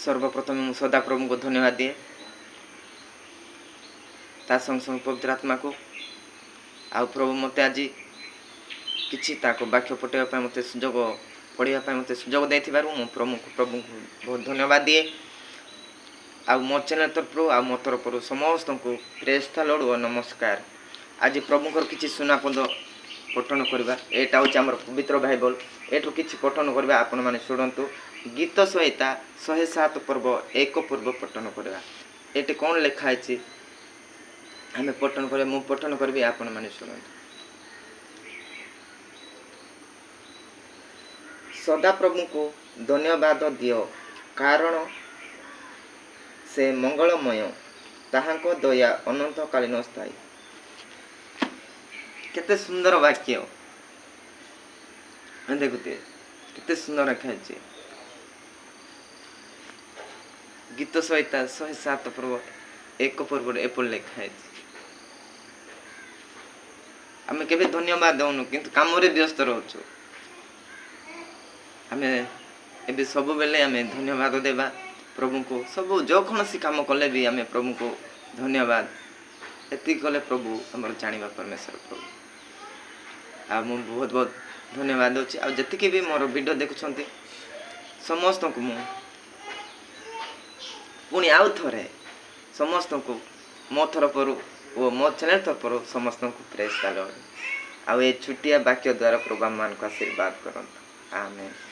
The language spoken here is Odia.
ସର୍ବପ୍ରଥମେ ମୁଁ ସଦାପ୍ରଭୁଙ୍କୁ ଧନ୍ୟବାଦ ଦିଏ, ତା ସଙ୍ଗେ ସଙ୍ଗେ ପବିତ୍ର ଆତ୍ମାକୁ। ଆଉ ପ୍ରଭୁ ମୋତେ ଆଜି କିଛି ତାଙ୍କ ବାକ୍ୟ ପଠେଇବା ପାଇଁ ମୋତେ ସୁଯୋଗ, ପଢ଼ିବା ପାଇଁ ମୋତେ ସୁଯୋଗ ଦେଇଥିବାରୁ ମୁଁ ପ୍ରଭୁଙ୍କୁ ବହୁତ ଧନ୍ୟବାଦ ଦିଏ। ଆଉ ମୋ ଚ୍ୟାନେଲ୍ ତରଫରୁ ଆଉ ମୋ ତରଫରୁ ସମସ୍ତଙ୍କୁ ପ୍ରେସ୍ ଦ ଲର୍ଡ଼ ଓ ନମସ୍କାର। ଆଜି ପ୍ରଭୁଙ୍କର କିଛି ସୁନାପଦ ପଠନ କରିବା। ଏଇଟା ହେଉଛି ଆମର ପବିତ୍ର ବାଇବଲ, ଏଠୁ କିଛି ପଠନ କରିବା, ଆପଣମାନେ ଶୁଣନ୍ତୁ। ଗୀତ ସଂହିତା 107 ପର୍ବ 1 ପର୍ବ ପଠନ କରିବା। ଏଠି କ'ଣ ଲେଖା ହେଇଛି ଆମେ ପଠନ କରିବା, ମୁଁ ପଠନ କରିବି, ଆପଣମାନେ ଶୁଣନ୍ତୁ। ସଦାପ୍ରଭୁଙ୍କୁ ଧନ୍ୟବାଦ ଦିଅ, କାରଣ ସେ ମଙ୍ଗଳମୟ, ତାହାଙ୍କ ଦୟା ଅନନ୍ତକାଳୀନ ସ୍ଥାୟୀ। କେତେ ସୁନ୍ଦର ବାକ୍ୟ ଦେଖୁଥିବେ, କେତେ ସୁନ୍ଦର ଲେଖା ହେଇଛି। ଗୀତ ସଂହିତା 107 ପର୍ବ 1 ପର୍ବରେ ଏପରି ଲେଖା ହେଇଛି। ଆମେ କେବେ ଧନ୍ୟବାଦ ଦଉନୁ, କିନ୍ତୁ କାମରେ ବ୍ୟସ୍ତ ରହୁଛୁ। ଆମେ ଏବେ ସବୁବେଳେ ଆମେ ଧନ୍ୟବାଦ ଦେବା ପ୍ରଭୁଙ୍କୁ। ସବୁ ଯେକୌଣସି କାମ କଲେ ବି ଆମେ ପ୍ରଭୁଙ୍କୁ ଧନ୍ୟବାଦ ଏତିକି କଲେ ପ୍ରଭୁ ଆମର ଜାଣିବା ପରମେଶ୍ୱର ପ୍ରଭୁ। ଆଉ ମୁଁ ବହୁତ ବହୁତ ଧନ୍ୟବାଦ ଦେଉଛି। ଆଉ ଯେତିକି ବି ମୋର ଭିଡ଼ିଓ ଦେଖୁଛନ୍ତି ସମସ୍ତଙ୍କୁ ମୁଁ ପୁଣି ଆଉ ଥରେ ସମସ୍ତଙ୍କୁ ମୋ ତରଫରୁ ଓ ମୋ ଚ୍ୟାନେଲ୍ ତରଫରୁ ସମସ୍ତଙ୍କୁ ପ୍ରେସ୍ ଦ ଲର୍ଡ଼। ଆଉ ଏ ଛୋଟିଆ ବାକ୍ୟ ଦ୍ୱାରା ପ୍ରଭୁ ଆମମାନଙ୍କୁ ଆଶୀର୍ବାଦ କରନ୍ତୁ। ଆମେନ୍।